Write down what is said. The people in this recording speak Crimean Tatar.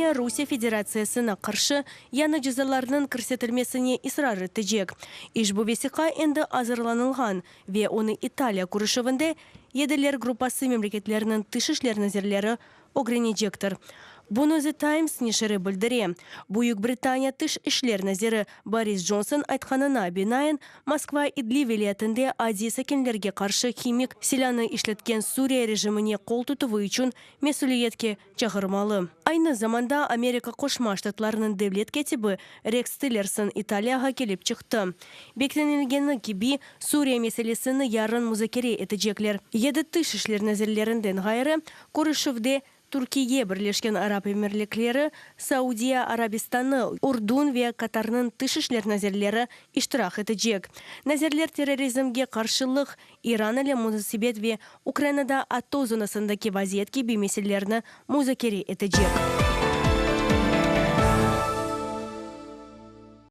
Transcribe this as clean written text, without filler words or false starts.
Britaniya Rusiye Federatsiyasına qarşı yañı cezalarnıñ kirsetilmesine israr etecek. İşbu vesiqa endi azırlanılğan ve onı İtaliya körüşüvinde Yediler gruppası memleketleriniñ tış işler nazirleri ögrenecektir. Bunı The Times neşiri bildire. Büyük Britaniya tış işler naziri Boris Johnson aytqanına binaen, Moskva İdlib vilâyetinde adiy sakinlerge qarşı himik silânı işletken Suriye rejimine qol tutuvı içün mesüliyetke çağırmalı. Aynı zamanda Amerika Qoşma Ştatlarınıñ devlet kâtibi Reks Tillerson İtaliyağa kelip çıqtı. Beklenilgeni kibi, Suriye meselesini yarın muzakere etecekler. Yedi tış işler nazirlerinden ğayrı, körüşüvde Türkiye, Birleşken Arap Emirlikleri, Saudiya Arabistanı, Urdun ve Qatarnıñ tış işler nazirleri iştirak etecek. Nazirler terrorizmge qarşılıq, İran ile munasebet ve Ukrainada ATO zonasındaki vaziyet kibi meselelerni muzakere etecek.